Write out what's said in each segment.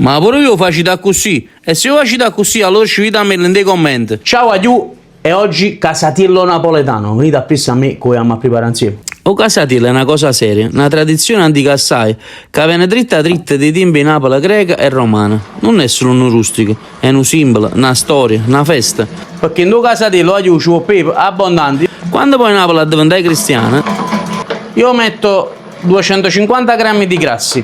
Ma pure vuje 'o facite accussì? E si 'o facite accussì allora scrivitammello 'int' 'e commenti. Ciao guagliù e oggi casatiello napoletano, venite appriesso a me che 'o jammo a preparà 'nzieme. O casatiello è na cosa seria, na tradizione antica assaje, ca vene dritta dritta d' 'e tiempe 'e Napule greca e romana. Nun è sulo nu rustico, è nu simbolo, na storia, na festa. Pecché 'int' 'o casatiello guagliù ce vo pepe abbondante. Quando poi Napule addeventaje cristiana, io metto 250 grammi di grassi.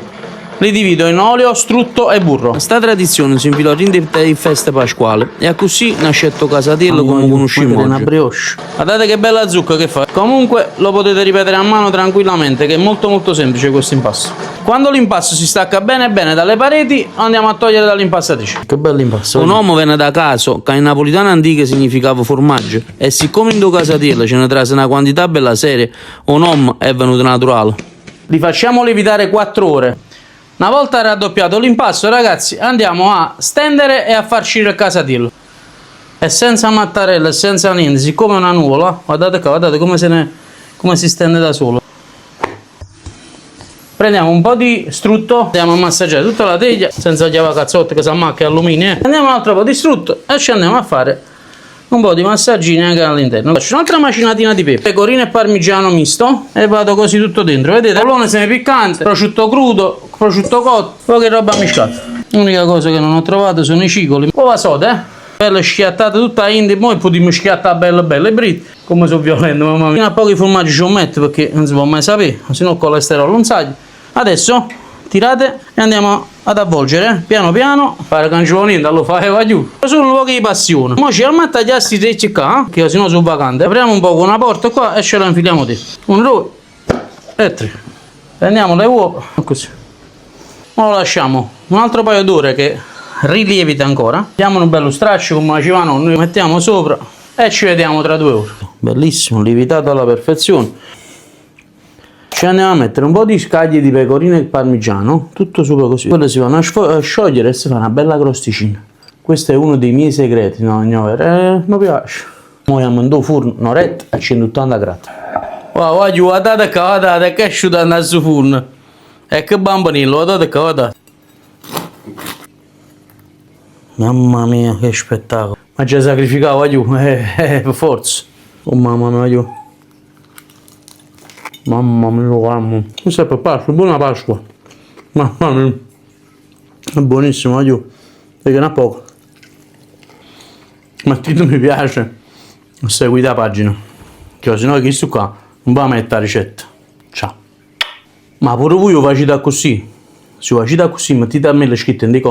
Li divido in olio, strutto e burro. Sta tradizione si infilò dint' 'e feste pasquali e accussì nascette 'o casatiello comme 'o cunuscimmo oggi. Guardate che bella zucca che fa. Comunque lo potete ripetere a mano tranquillamente che è molto molto semplice questo impasto. Quando l'impasto si stacca bene bene dalle pareti lo andiamo a togliere dall'impastatrice. Che bello impasto. O nomme vene da caso, ca in napulitano antico significava furmaggio e siccome 'int' 'o casatiello ce ne trase na quantità bella seria, 'o nomme è venuto naturale. Li facciamo lievitare 4 ore. Una volta raddoppiato l'impasto, ragazzi, andiamo a stendere e a farcire il casatiello. E senza mattarella e senza niente, siccome è una nuvola, guardate qua, guardate come se ne come si stende da solo. Prendiamo un po' di strutto, andiamo a massaggiare tutta la teglia senza chiavà cazzotti che si ammacca e alluminio. Eh. Prendiamo un altro po' di strutto e ci andiamo a fare un po' di massaggini anche all'interno. Faccio un'altra macinatina di pepe, pecorino e parmigiano misto e vado così tutto dentro. Vedete? Pollone semipiccante, prosciutto crudo, prosciutto cotto, poche roba mischiata. L'unica cosa che non ho trovato sono i cicoli. Uova sode, eh? Bella schiattata tutta in, mo potremmo schiattare bella bella e britta. Come sono violento, mamma mia. A pochi formaggi ci ho metto perché non si può mai sapere, se no il colesterolo non sale. Adesso tirate e andiamo ad avvolgere piano piano. Pare che non ci vuole niente, lo fai va giù. Solo un po' di passione. Mo ci andiamo a tagliare questi trecci qua, che sennò sono vacanti. Apriamo un po' con una porta qua e ce la infiliamo dentro. 1, 2 e 3. Prendiamo le uova, così. Ora lo lasciamo un altro paio d'ore che rilievita ancora. Diamo un bello straccio come faceva nonno, mettiamo sopra e ci vediamo tra due ore. Bellissimo, lievitato alla perfezione. Ci andiamo a mettere un po' di scaglie di pecorino e parmigiano, tutto sopra così. Quelle si vanno a sciogliere e si fa una bella crosticina. Questo è uno dei miei segreti, no, no, mi piace. Mo andiamo in forno un'oretta a 180 gradi. Wow, guardate qua, guardate che è asciuto nel suo forno. E che bambinillo, guardate qua, guardate. Mamma mia, che spettacolo. Ma già sacrificavo, giù, per forza. Oh mamma mia, giù. Mamma mia, guarda. Questa è per Pasqua, buona Pasqua. Mamma mia. È buonissimo, giù. Perché ne ha poco. Ma il mi piace. Seguite la pagina. Che se no questo qua non va a mettere la ricetta. Ciao. Ma pure voi lo facete così. Se lo facete così, mettete a me le scritte nei commenti.